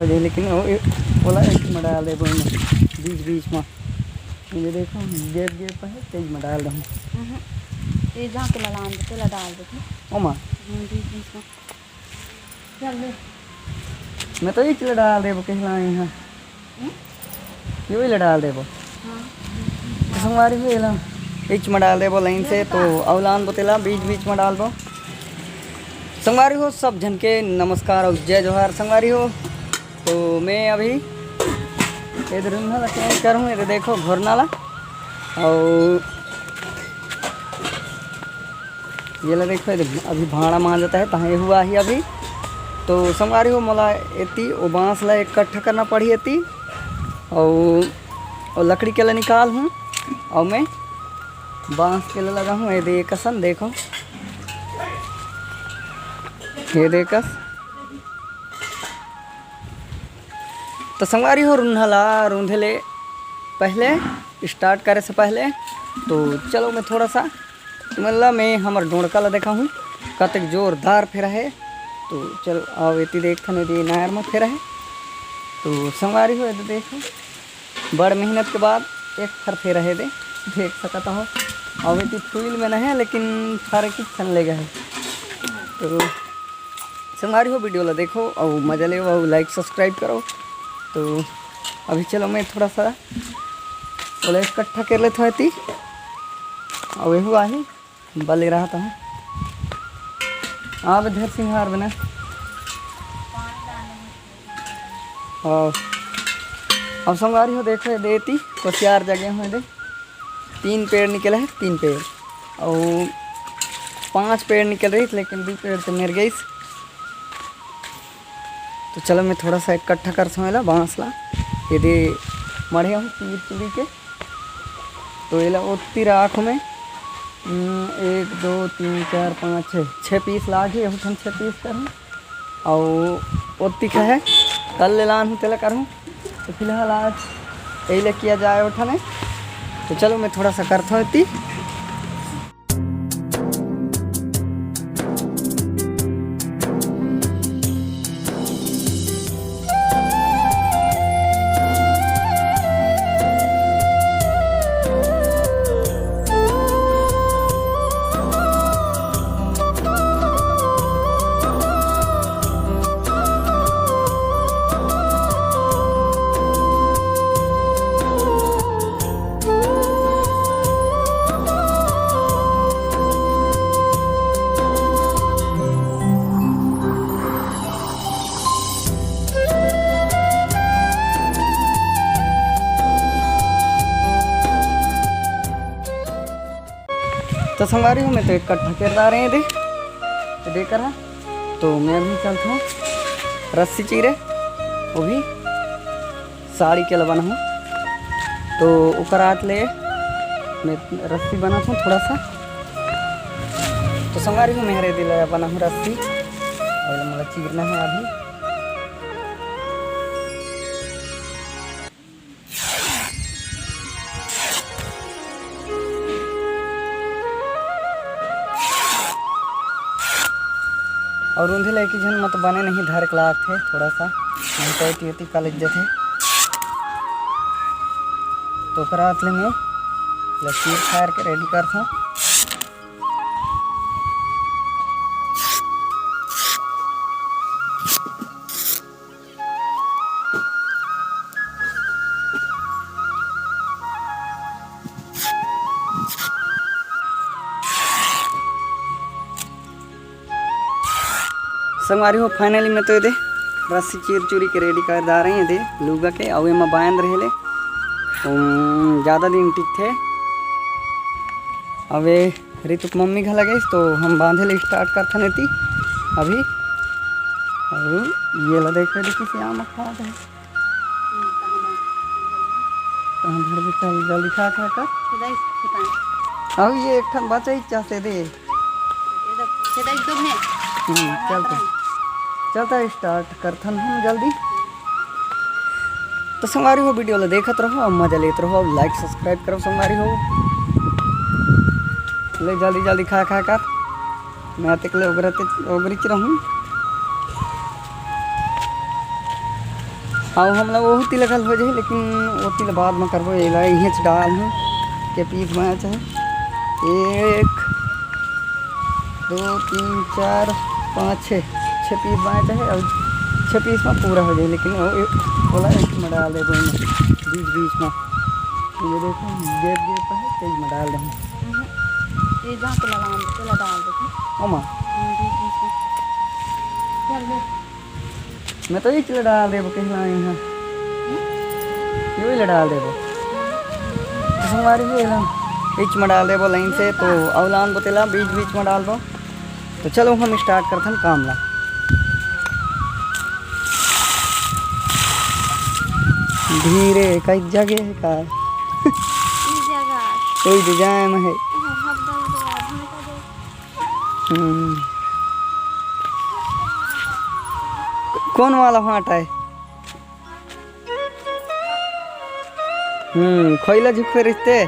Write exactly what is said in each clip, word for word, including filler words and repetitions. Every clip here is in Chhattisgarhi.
हो जाए, लेकिन वो, ओला एक में डाल देबो एमे, बीच बीच में। ये देखो, gap gap है, तेज में डाल दूँ। हम्म। ये जहाँ के ललान दे, तेला डाल देते। ओमा। हम्म, बीच बीच में। चल ले। मैं तो एक ला डाल देबो, कहला यहाँ। हम्म? ये वही ला डाल देबो। हाँ। तो संगवारी हो, एला बीच में डाल देबो line से, तो अउ लान बोतेला बीच बीच में डालबो। संगवारी हो, सब झन के नमस्कार और जय जोहार। संगवारी हो, तो मैं अभी इधर रुन्हा ला change करूँ, इधर देखो घोरना ला, और ये ला देखो, इधर अभी भांड़ा मांजता है, तहाँ ये हुआ ही अभी। तो संगवारी हो, मोला एती वो बांस ला इकट्ठा करना पड़ी एती, और, और लकड़ी के ला निकाल हूँ, और मैं बांस के ला लगा हूँ। ये दे कसन, देखो, ये दे कस। तो संगवारी हो, रुन्हा ला रूंधे ले पहले, start करे से पहले, तो चलो मैं थोड़ा सा तुमन ला मैं हमर डोंड़का ला देखाहूँ, कतेक जोरदार फेरा है। तो चलो, आओ एती देखथन, एदे नायर में फेरा है। तो संगवारी हो, एदे देखो, बड़ मेहनत के बाद एक ठर फेरा है, दे देख सकत हो। अउ एती फुइल में नहीं है, लेकिन फरे किच्छन ले गए है। तो संगवारी हो, video ला देखो अउ मजा लेव अउ like subscribe करो। तो अभी चलो, मैं थोड़ा सा ओला इकट्ठा कर लेत हूँ एती। अउ एहू आही, बले रहत हूँ। अब ढेर सिंगार बना। और अब संगवारी हो, देखो, एदे एती कोसियार जगे हुए दे। तीन पेड़ निकले हैं, तीन पेड़, और पांच पेड़ निकल रही, लेकिन दो पेड़ तो मर गई। तो चलो, मैं थोड़ा सा इकट्ठा करथों एला, बांस ला। एदे मढ़े हूँ चीर चुरी के, तो एला ओत्ती राख में, हम्म, एक, दो, तीन, चार, पाँच, छः, छः piece लागही, एहू ठन छः piece करहूँ। अउ ओत्ती कहे कल ले लान हूँ, तेला करहूँ। तो फिलहाल आज यही ले किया जाए उठाने। तो चलो, मैं थोड़ा सा करता हूँ एती। तो संगवारी हो, मैं तो इकट्ठा कर डारे एदे, एदे करा। तो मैं अभी चलता हूँ रस्सी चीरे, वो भी साड़ी के ला बनाहूँ। तो ओकर आत ले मैं रस्सी बनात हूँ थोड़ा सा। तो संगवारी हो, मैं हरे दिल बनाहूँ रस्सी, और मोला चीरना है अभी। और रूंधी ला एकी झन मत बने नहीं धरे के लागथे थोड़ा सा, नहीं तो एती ओती का लग जाथे। तो ओकरा ले मैं लकीर फायर के ready करथों। संगवारी हो, finally मैं तो एदे रस्सी चीर चूरी के ready कर डारे हँव एदे लुगा के, अउ एमा बांध रहे ले, उम, ज़्यादा दिन टिकथे। अउ ए रितु के मम्मी घला गइस, तो हम बांधे ले start करथन एती अभी। अउ ये ला देख, देखी सियाम खा दे। कहाँ धरबे? चल, जल्दी खा, खा, खा। अउ ये एक ठन बचई चाहते दे। हम्म, चलता। चलता, start करथन हम जल्दी। तो संगवारी हो, video ला देखत रहो अउ मजा लेत रहो अउ like subscribe करो संगवारी हो। ले जल्दी जल्दी खा खा कर मैं अतेक ले ओगरते ओगरिच रहूँ। अउ हमला ओहू तिला घल हो जाही, लेकिन ओ तिला बाद म करबो। एला इहेंच डाल हूँ के पीस बनाए चाहे एक, दो, तीन, चार, पाँच, छः, छः पीस बनाए चाहे, अउ छः पीस म पूरा हो जाही। लेकिन ओ, ओला एक म डाल देबो एमे, बीच बीच म। ये देखो, gap gap है, तेज म डाल देबो। ये जहाँ पे लगा, तेला डाल देते। ओमा। हम्म, बीच बीच में। चल बे। मैं तो एक ला डाल देबो, कहीं ला यहाँ। ये ला डाल देबो। तो संगवारी जी, एला बीच में डाल देबो लाइन से, तो अउ लान बोतेला बीच बीच में डालबो। तो चलो हम start करथन काम ला। धीरे, कई जगह है का? ई जगह। कोई design है। हम्म। कौन वाला भांटा है? हम्म, खइला झुक पे रिश्ते।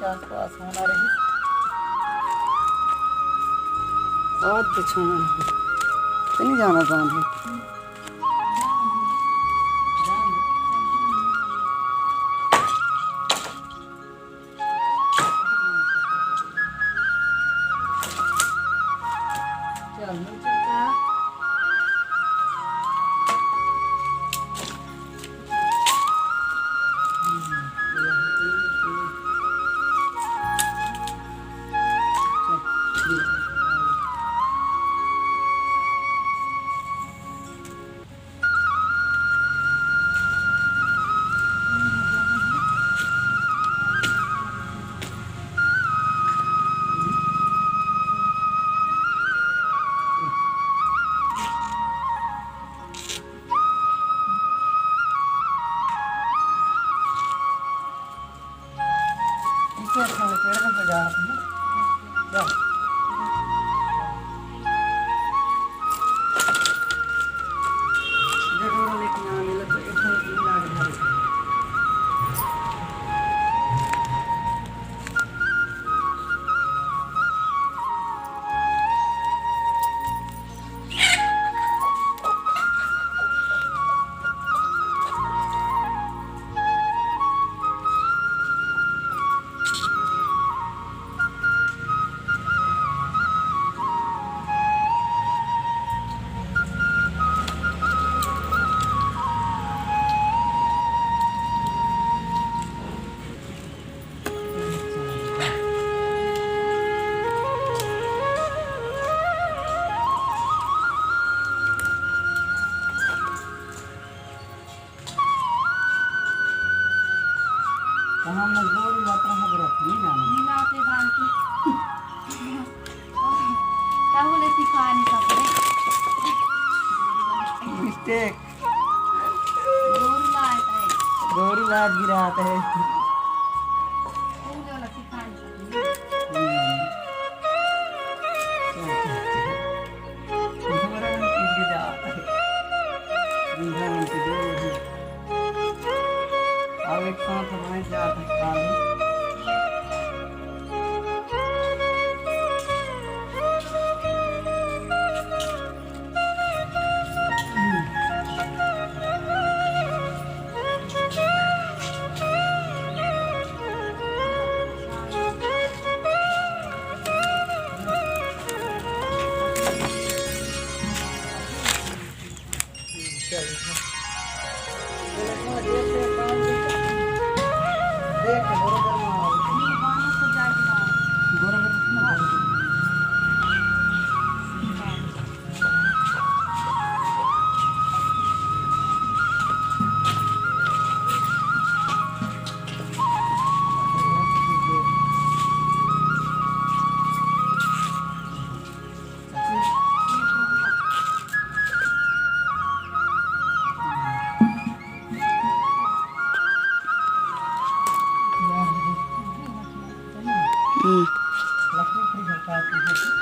आसपास होना रही। बहुत कुछ होना रही। तो नहीं जाना चाहते। चल, चल, चल। इसे अच्छा पेड़ में सजा आपने। चल। जटोरा लेके यहाँ मिला तो एक ठो लाग जाए। कहाँ मजदूर यात्रा ह बरत नहीं जाना। मिलाते बांधते। कहू ले सिखा नहीं सकते। Mistake। गोरू लात है। गोरू लात गिरात है। तू जो लसी खान सकती। हम्म। चल, चल, चल। भगवान की विदा। भगवान की विदा। अब एक साथ हमारे जात है काली।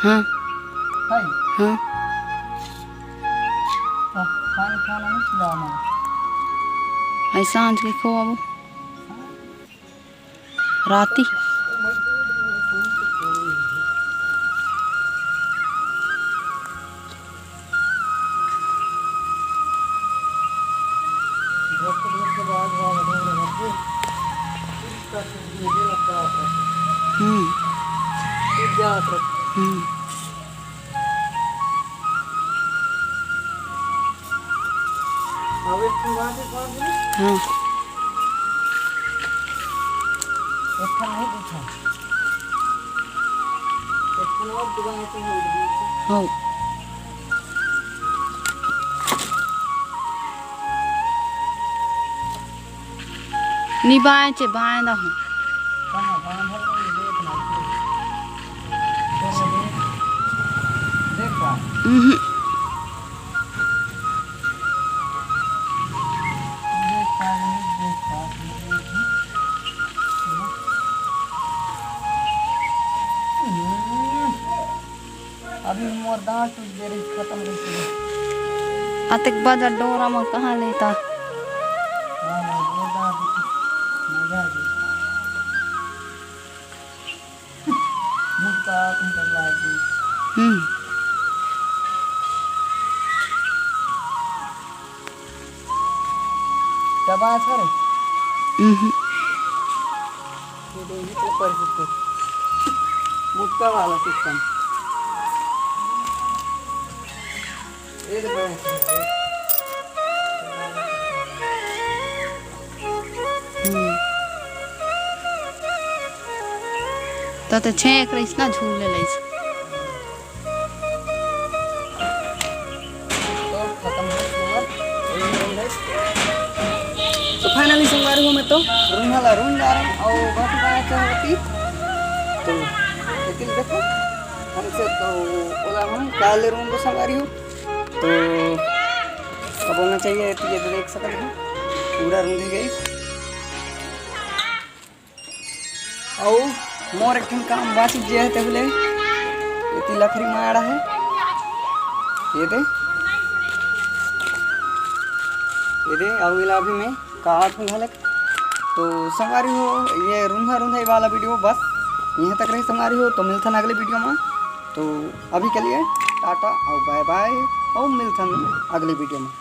हाँ। है? हाँ। तो पानी खाना नहीं खिलाओ ना। आई सांझ के खवाबो। राती। हम्म। हम्म। अब एक ठन बात है, कौन सी? हाँ। एक ठन नहीं, दू ठन। एक ठन और दुकान है, तो हो गई। हाँ। नी बाएं चे, बाएं दा हूँ। कहाँ बांधल नहीं, देख ना। देख पा। हम्म। देख पा, नहीं देख पा, नहीं देख पा। हम्म। अभी मोर दांत टूट गे रही, खत्म रही। अतेक बजा डोरा म कहाँ लेता? हाँ, मोर दांत टूट गे। मजा आ गया। मुक्का तुम कर लागी। हम्म। दबा करे। हम्म। ये तो ऊपर से ऊपर। मुक्का वाला सिस्टम। ये तो बड़ा है। हम्म। तो, तो छेंक रहीस ना, झूल ले लईस। तो खत्म हो गया। तो finally संगवारी हो, मैं तो रूंधा ला रूंध डारेंव अउ बाकी बात होती। तो लेकिन देखो, हमसे तो ओला हम काले रूंध दो संगवारी हो। तो अब बोलना चाहिए, तो ये देख सकते हो, पूरा रूंधी गई। अउ मोर एक ठन काम बाँचिस जे हे, तेहू ले एती लकरी माड़ा हे, ये दे, ये दे, अउ एला अभी मैं काटहूँ घलक। तो संगवारी हो, ये रुंधा रुंधाई वाला video बस इहाँ तक रही संगवारी हो। तो मिलथन अगले video में। तो अभी के लिए टाटा अउ bye bye, अउ मिलथन अगले video में।